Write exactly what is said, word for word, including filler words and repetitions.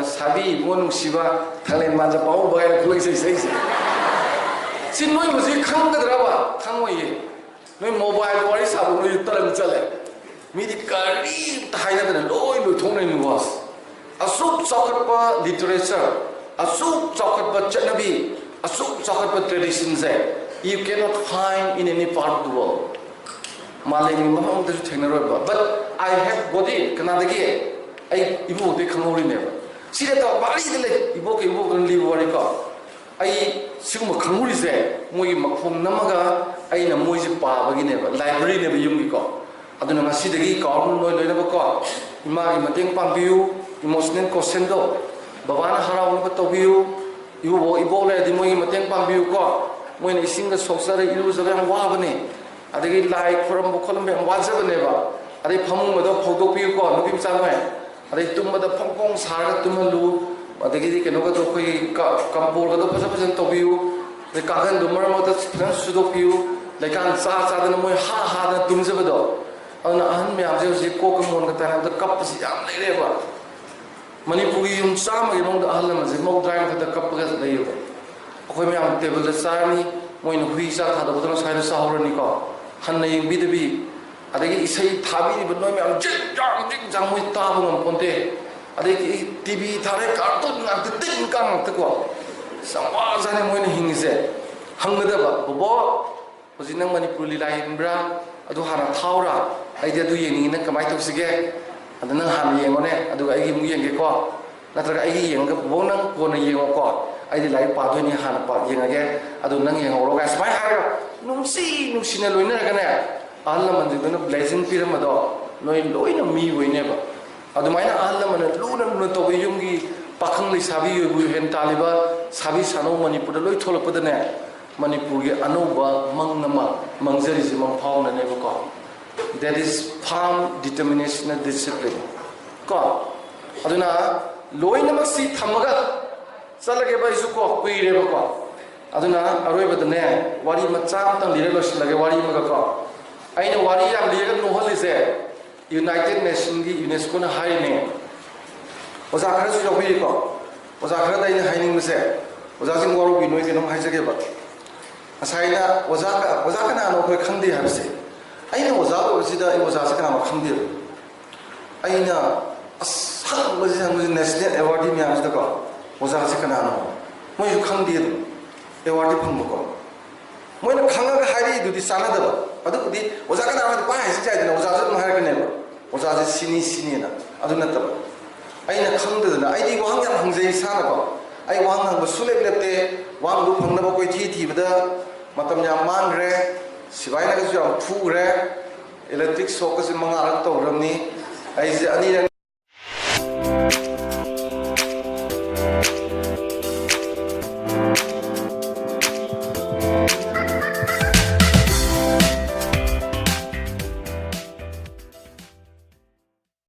ꯁꯥꯕꯤ ꯏꯕꯨꯡꯉꯣ ꯅꯨꯡꯁꯤꯕ, ꯊꯥꯡꯂꯦꯟ ꯃꯥꯟꯖ ꯄꯥꯕꯨꯡ ꯕꯒꯥꯏꯅ ꯈꯨꯂꯩ ꯏꯁꯩ ꯁꯛꯏꯁꯦ꯫ ꯁꯤ ꯅꯣꯏ ꯍꯧꯖꯤꯛ ꯈꯪꯒꯗ꯭ꯔꯕ? ꯈꯪꯉꯣꯏꯌꯦ꯫ ꯅꯣꯏ ꯃꯣꯕꯥꯏꯜꯗ ꯋꯥꯔꯤ ꯁꯥꯕ ꯅꯣꯏ ꯇꯔꯪ ꯆꯠꯂꯦ꯫ ꯃꯤꯗꯤ ꯀꯔꯤꯝꯇ ꯍꯥꯏꯅꯗꯅ ꯂꯣꯏ ꯂꯣꯏꯊꯣꯛꯅꯩ ꯅꯨꯡꯉꯣ꯫ ꯑꯁꯨꯛ ꯆꯥꯎꯈꯠꯄ ꯂꯤꯇꯔꯦꯆꯔ, ꯑꯁꯨꯛ ꯆꯥꯎꯈꯠꯄ ꯆꯠꯅꯕꯤ, ꯑꯁꯨꯛ ꯆꯥꯎꯈꯠꯄ ꯇ꯭ꯔꯦꯗꯤꯁꯟꯁꯦ you cannot find in any part of the world꯫ ꯃꯥꯂꯦꯝꯒꯤ ꯃꯐꯝ ꯑꯃꯗꯁꯨ ꯊꯦꯡꯅꯔꯣꯏꯕ꯫ But I have got it꯫ ꯀꯅꯥꯗꯒꯤ? ꯑꯩ ꯏꯕꯣꯛꯇꯩ ꯈꯪꯍꯧꯔꯤꯅꯦꯕ꯫ ꯁꯤꯗ ꯇꯧ ꯋꯥꯔꯤꯗ ꯂꯩ꯫ ꯏꯕꯣꯛꯀ ꯏꯕꯣꯛꯀꯅ ꯂꯤꯕ ꯋꯥꯔꯤꯀꯣ꯫ ꯑꯩ ꯁꯤꯒꯨꯝꯕ ꯈꯪꯍꯧꯔꯤꯁꯦ ꯃꯣꯏꯒꯤ ꯃꯈꯣꯡ ꯅꯝꯃꯒ ꯑꯩꯅ ꯃꯣꯏꯁꯦ ꯄꯥꯕꯒꯤꯅꯦꯕ꯫ ꯂꯥꯏꯕ꯭ꯔꯦꯔꯤꯅꯦꯕ ꯌꯨꯝꯒꯤꯀꯣ꯫ ꯑꯗꯨꯅ ꯉꯁꯤꯗꯒꯤ ꯀꯥꯎꯔꯅꯨ ꯅꯣꯏ ꯂꯣꯏꯅꯃꯛꯀꯣ꯫ ꯏꯃꯥꯒꯤ ꯃꯇꯦꯡ ꯄꯥꯡꯕꯤꯌꯨ꯫ ꯏꯃꯣꯁꯅꯦꯜ ꯀꯣꯁꯦꯟꯗꯣ ꯕꯕꯥꯅ ꯍꯔꯥꯎꯅꯕ ꯇꯧꯕꯤꯌꯨ꯫ ꯏꯕꯣꯛ ꯏꯕꯣꯛ ꯂꯩꯔꯗꯤ ꯃꯣꯏꯒꯤ ꯃꯇꯦꯡ ꯄꯥꯡꯕꯤꯌꯨꯀꯣ꯫ ꯃꯣꯏꯅ ꯏꯁꯤꯡꯒ ꯁꯣꯛꯆꯔ ꯏꯔꯨꯖꯕ ꯌꯥꯝ ꯋꯥꯕꯅꯦ꯫ ꯑꯗꯒꯤ ꯂꯥꯏ ꯈꯣꯏꯔꯝꯕ ꯈꯣꯠꯂꯝꯕ ꯌꯥꯝ ꯋꯥꯖꯕꯅꯦꯕ꯫ ꯑꯗꯩ ꯐꯃꯨꯡꯒꯗꯣ ꯐꯧꯗꯣꯛꯄꯤꯌꯨꯀꯣ ꯅꯨꯄꯤ ꯃꯆꯥ ꯃꯣꯏ꯫ ꯑꯗꯩ ꯇꯨꯝꯕꯗ ꯐꯣꯡ ꯐꯣꯡ ꯁꯥꯔꯒ ꯇꯨꯝꯍꯜꯂꯨ꯫ ꯑꯗꯒꯤꯗꯤ ꯀꯩꯅꯣꯒꯗꯣ ꯑꯩꯈꯣꯏꯒꯤ ꯀ- ꯀꯝꯄꯣꯔꯒꯗꯣ ꯐꯖ ꯐꯖꯅ ꯇꯧꯕꯤꯌꯨ꯫ ꯑꯗꯩ ꯀꯥꯡꯈꯟꯗꯣ ꯃꯔꯛ ꯃꯔꯛꯇ ꯐꯖꯅ ꯁꯨꯗꯣꯛꯄꯤꯌꯨ꯫ ꯂꯩꯀꯥꯟ ꯆꯥ ꯆꯥꯗꯅ ꯃꯣꯏ ꯍꯥ ꯍꯥꯗꯅ ꯇꯨꯝꯖꯕꯗꯣ꯫ ꯑꯗꯨꯅ ꯑꯍꯟ ꯃꯌꯥꯝꯁꯦ ꯍꯧꯖꯤꯛ ꯀꯣꯛꯀ ꯃꯣꯟꯒ ꯇꯥꯏꯅꯕꯗ ꯀꯞꯄꯁꯤ ꯌꯥꯝ ꯂꯩꯔꯦꯕ꯫ ꯃꯅꯤꯄꯨꯔꯒꯤ ꯌꯨꯝ ꯆꯥꯝꯃꯒꯤ ꯃꯅꯨꯡꯗ ꯑꯍꯜ ꯂꯃꯟꯁꯦ ꯃꯧꯗ꯭ꯔꯥꯏ ꯃꯊꯛꯇ ꯀꯞꯄꯒ ꯂꯩꯌꯦꯕ꯫ ꯑꯩꯈꯣꯏ ꯃꯌꯥꯝ ꯇꯦꯕꯜꯗ ꯆꯥꯔꯅꯤ, ꯃꯣꯏꯅ ꯍꯨꯏ ꯆꯥꯛ ꯊꯥꯗꯣꯛꯄꯗꯧꯅ ꯁ꯭ꯋꯥꯏꯗ ꯆꯥꯍꯧꯔꯅꯤꯀꯣ꯫ ꯍꯟꯅ ꯌꯦꯡꯕꯤꯗꯕꯤ꯫ ꯑꯗꯒꯤ ꯏꯁꯩ ꯊꯥꯕꯤꯔꯤꯕ ꯅꯣꯏ ꯃꯌꯥꯝ ꯖꯤꯡ ꯖꯥꯡ ꯖꯤꯡ ꯖꯥꯡ ꯃꯣꯏ ꯇꯥꯕ ꯉꯝꯄꯣꯟꯇꯦ꯫ ꯑꯗꯒꯤ ꯇꯤꯚꯤ ꯊꯥꯔꯦ, ꯀꯥꯔꯇꯨꯟ ꯉꯥꯛꯇ, ꯇꯤꯟ ꯀꯥꯡ ꯉꯥꯛꯇꯀꯣ꯫ ꯌꯥꯝ ꯋꯥꯖꯥꯠꯅꯤ ꯃꯣꯏꯅ ꯍꯤꯡꯉꯤꯁꯦ꯫ ꯍꯪꯒꯗꯕ, "ꯕꯣꯕꯣ, ꯍꯧꯖꯤꯛ ꯅꯪ ꯃꯅꯤꯄꯨꯔ ꯂꯤꯂꯥ ꯌꯦꯡꯕ꯭ꯔꯥ? ꯑꯗꯨ ꯍꯥꯟꯅ ꯊꯥꯎꯔꯥ, ꯑꯩꯗꯤ ꯑꯗꯨ ꯌꯦꯡꯅꯤꯡꯉꯤ, ꯅꯪ ꯀꯃꯥꯏꯅ ꯇꯧꯁꯤꯒꯦ? ꯑꯗ ꯅꯪ ꯍꯥꯟꯅ ꯌꯦꯡꯉꯣꯅꯦ, ꯑꯗꯨꯒ ꯑꯩꯒꯤ ꯑꯃꯨꯛ ꯌꯦꯡꯒꯦꯀꯣ꯫ ꯅꯠꯇ꯭ꯔꯒ ꯑꯩꯒꯤ ꯌꯦꯡꯉꯒ, ꯕꯣꯕꯣꯛ ꯅꯪ ꯀꯣꯟꯅ ꯌꯦꯡꯉꯣꯀꯣ, ꯑꯩꯗꯤ ꯂꯥꯏꯔꯤꯛ ꯄꯥꯗꯣꯏꯅꯤ, ꯍꯥꯟꯅ ꯄꯥ ꯌꯦꯡꯉꯒꯦ, ꯑꯗꯨ ꯅꯪ ꯌꯦꯡꯍꯧꯔꯣ" ꯀꯥꯏ ꯁꯨꯃꯥꯏꯅ ꯍꯥꯏꯔꯒ ꯅꯨꯡꯁꯤ ꯅꯨꯡꯁꯤꯅ ꯂꯣꯏꯅꯔꯒꯅꯦ, ꯑꯍꯜ ꯂꯃꯟꯁꯤꯡꯗꯨꯅ ꯕ꯭ꯂꯦꯁꯤꯡ ꯄꯤꯔꯝꯕꯗꯣ ꯅꯣꯏ ꯂꯣꯏꯅ ꯃꯤ ꯑꯣꯏꯅꯦꯕ꯫ ꯑꯗꯨꯃꯥꯏꯅ ꯑꯍꯜ ꯂꯃꯟꯅ ꯂꯨꯅ ꯂꯨꯅ ꯇꯧꯕ ꯌꯨꯝꯒꯤ ꯄꯥꯈꯪ ꯂꯩꯁꯥꯕꯤ ꯑꯣꯏꯕꯨ ꯍꯦꯟ ꯇꯥꯜꯂꯤꯕ ꯁꯥꯕꯤ ꯁꯥꯅꯧ ꯃꯅꯤꯄꯨꯔꯗ ꯂꯣꯏ ꯊꯣꯛꯂꯛꯄꯗꯅꯦ, ꯃꯅꯤꯄꯨꯔꯒꯤ ꯑꯅꯧꯕ ꯃꯪ ꯑꯃ ꯃꯪꯖꯔꯤꯁꯦ ꯃꯪꯐꯥꯎꯅꯅꯦꯕꯀꯣ꯫ That is firm determination and discipline ꯀꯣ꯫ ꯑꯗꯨꯅ ꯂꯣꯏꯅꯃꯛꯁꯤ ꯊꯝꯃꯒ ꯆꯠꯂꯒꯦꯕ ꯑꯩꯁꯨ ꯀꯣ, ꯀꯨꯏꯔꯦꯕꯀꯣ꯫ ꯑꯗꯨꯅ ꯑꯔꯣꯏꯕꯗꯅꯦ ꯋꯥꯔꯤ ꯃꯆꯥ ꯑꯃꯇꯪ ꯂꯤꯔ ꯂꯣꯏꯁꯤꯜꯂꯒꯦ, ꯋꯥꯔꯤ ꯑꯃꯒ ꯀꯣ꯫ ꯑꯩꯅ ꯋꯥꯔꯤ ꯌꯥꯝ ꯂꯤꯔꯒ ꯅꯣꯛꯍꯜꯂꯤꯁꯦ ꯌꯨꯅꯥꯏꯇꯦꯠ ꯅꯦꯁꯟꯒꯤ ꯌꯨꯅꯦꯁꯀꯣꯅ ꯍꯥꯏꯔꯤꯅꯦ, ꯑꯣꯖꯥ ꯈꯔꯁꯨ ꯌꯥꯎꯕꯤꯔꯤꯀꯣ꯫ ꯑꯣꯖꯥ ꯈꯔꯗ ꯑꯩꯅ ꯍꯥꯏꯅꯤꯡꯕꯁꯦ, ꯑꯣꯖꯥꯁꯤꯡ ꯋꯥꯔꯧꯕꯤꯅꯣ, ꯑꯩ ꯀꯩꯅꯣꯝ ꯍꯥꯏꯖꯒꯦꯕ꯫ ꯉꯁꯥꯏꯅ ꯑꯣꯖꯥ ꯀ-, ꯑꯣꯖꯥ ꯀꯅꯥꯅꯣ ꯑꯩꯈꯣꯏ ꯈꯪꯗꯦ ꯍꯥꯏꯕꯁꯦ, ꯑꯩꯅ ꯑꯣꯖꯥ ꯑꯣꯏꯕꯁꯤꯗ ꯑꯩ ꯑꯣꯖꯥꯁꯦ ꯀꯅꯥꯅꯣ ꯈꯪꯗꯦꯕ꯫ ꯑꯩꯅ ꯑꯁ ꯍꯪꯕꯁꯤ ꯍꯪꯕꯁꯤ ꯅꯦꯁꯅꯦꯜ ꯑꯦꯋꯥꯔꯗꯤ ꯃꯌꯥꯝꯁꯤꯗꯀꯣ, ꯑꯣꯖꯥꯁꯦ ꯀꯅꯥꯅꯣ ꯃꯣꯏꯁꯨ ꯈꯪꯗꯦ ꯑꯗꯨꯝ꯫ ꯑꯦꯋꯥꯔꯗꯤ ꯐꯪꯕꯀꯣ, ꯃꯣꯏꯅ ꯈꯪꯉꯒ ꯍꯥꯏꯔꯛꯏꯗꯨꯗꯤ ꯆꯥꯟꯅꯗꯕ꯫ ꯑꯗꯨꯕꯨꯗꯤ ꯑꯣꯖꯥ ꯀꯅꯥꯅꯣ ꯍꯥꯏꯗꯤ ꯄꯥꯏ ꯍꯥꯏꯁꯤ ꯌꯥꯏꯗꯅ, ꯑꯣꯖꯥꯁꯨ ꯑꯗꯨꯝ ꯍꯥꯏꯔꯛꯀꯅꯦꯕ, "ꯑꯣꯖꯥꯁꯦ ꯁꯤꯅꯤ ꯁꯤꯅꯤꯅ"꯫ ꯑꯗꯨ ꯅꯠꯇꯕ, ꯑꯩꯅ ꯈꯪꯗꯗꯅ, ꯑꯩꯗꯤ ꯋꯥꯍꯪ ꯌꯥꯝ ꯍꯪꯖꯩ ꯏꯁꯥꯅꯀꯣ꯫ ꯑꯩ ꯋꯥꯍꯪ ꯍꯪꯕ ꯁꯨꯡꯂꯦꯞ ꯂꯦꯞꯇꯦ꯫ ꯋꯥꯍꯪꯗꯨ ꯐꯪꯅꯕ ꯀꯣꯏꯊꯤ ꯊꯤꯕꯗ ꯃꯇꯝ ꯌꯥꯝ ꯃꯥꯡꯈ꯭ꯔꯦ, ꯁꯤꯕꯥꯏꯅꯒꯁꯨ ꯌꯥꯝ ꯐꯨꯈ꯭ꯔꯦ, ꯏꯂꯦꯛꯇ꯭ꯔꯤꯛ ꯁꯣꯛꯀꯁꯦ ꯃꯉꯥꯔꯛ ꯇꯧꯔꯕꯅꯤ꯫ ꯑꯩꯁꯦ ꯑꯅꯤꯔꯛ